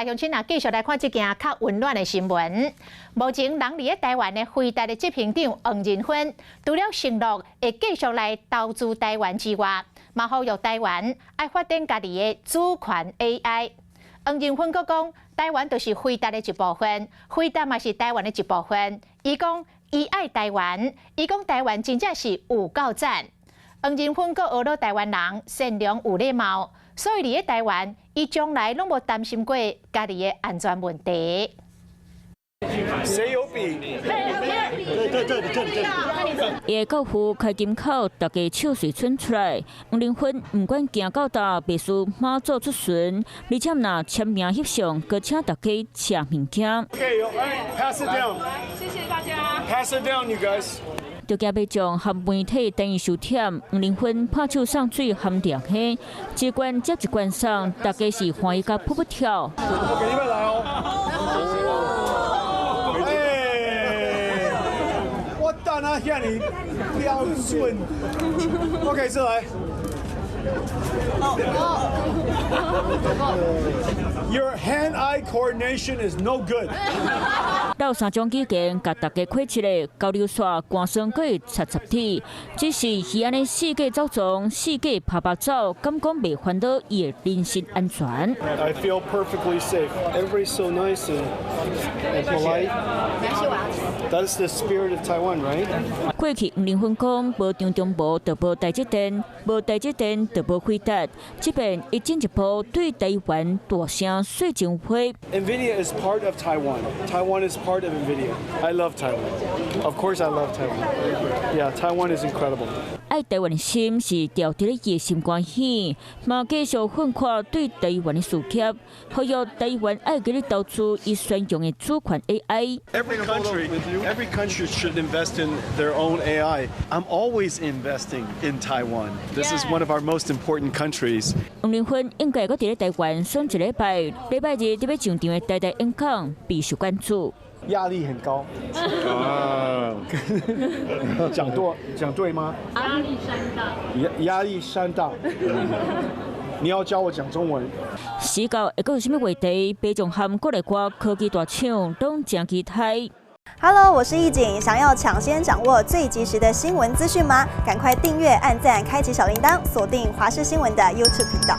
鄉親啊，繼續來看這件較溫暖的新聞。目前人佇咧台灣的輝達的執行長黃仁勳，除了承諾會繼續來投資台灣之外，嘛呼籲台灣愛發展家己的主權 AI。黃仁勳閣講，台灣就是輝達的一部分，輝達嘛是台灣的一部分。伊講伊愛台灣，伊講台灣真正是有夠讚。黃仁勳閣呵咾台灣人善良有禮貌，所以佇咧台灣，伊從來攏無擔心過家己的安全問題。誰有筆？對對對，這裡這裡。伊的教父開金口，大家笑喙伸出來。黃仁勳毋管行到佗，袂輸媽祖出巡，而且若簽名翕相，閣請大家食物件。 Okay, pass it down. 謝謝大家。 Pass it down, you guys. 就驚民眾和媒體等伊收忝，黃仁勳拍手送水含涼蝦，一罐接一罐送，大家是歡喜甲噗噗跳。我給你們來哦。哎，我等啊遐爾標準。OK，再來。Your hand-eye coordination is no good. 鬥三種語言，共大家開一個交流線，寒霜閣會擦擦鐵。只是伊按呢四界走傱，四界趴趴走，敢講袂煩惱伊的人身安全。 I feel perfectly safe. Everybody's so nice and polite. That's the spirit of Taiwan, right? 過去黃仁勳講，無張忠謀就無台積電，無台積電就無輝達。這擺伊進一步對台灣大聲說情話。 NVIDIA is part of Taiwan. Taiwan is part of NVIDIA. I love Taiwan. Of course, I love Taiwan. Yeah, Taiwan is incredible. 愛台灣的心是牢佇咧伊的心肝耳，嘛繼續奮發對台灣的事業，呼籲台灣愛繼續投資伊專用的主權 AI。 Every country should invest in their own AI. I'm always investing in Taiwan. This is one of our most important countries. 黃仁勳應該閣佇咧台灣爽一禮拜，禮拜日佇欲上場的台大演講備受關注。壓力很高。啊，講對講對嗎？壓力山大。壓力山大。你要教我講中文。死到會閣有啥物話題？民眾和國內外科技大廠攏誠期待。 Hello，我是易景，想要搶先掌握最及時的新聞資訊嗎？趕快訂閱、按讚、開啟小鈴鐺，鎖定華視新聞的 YouTube 頻道。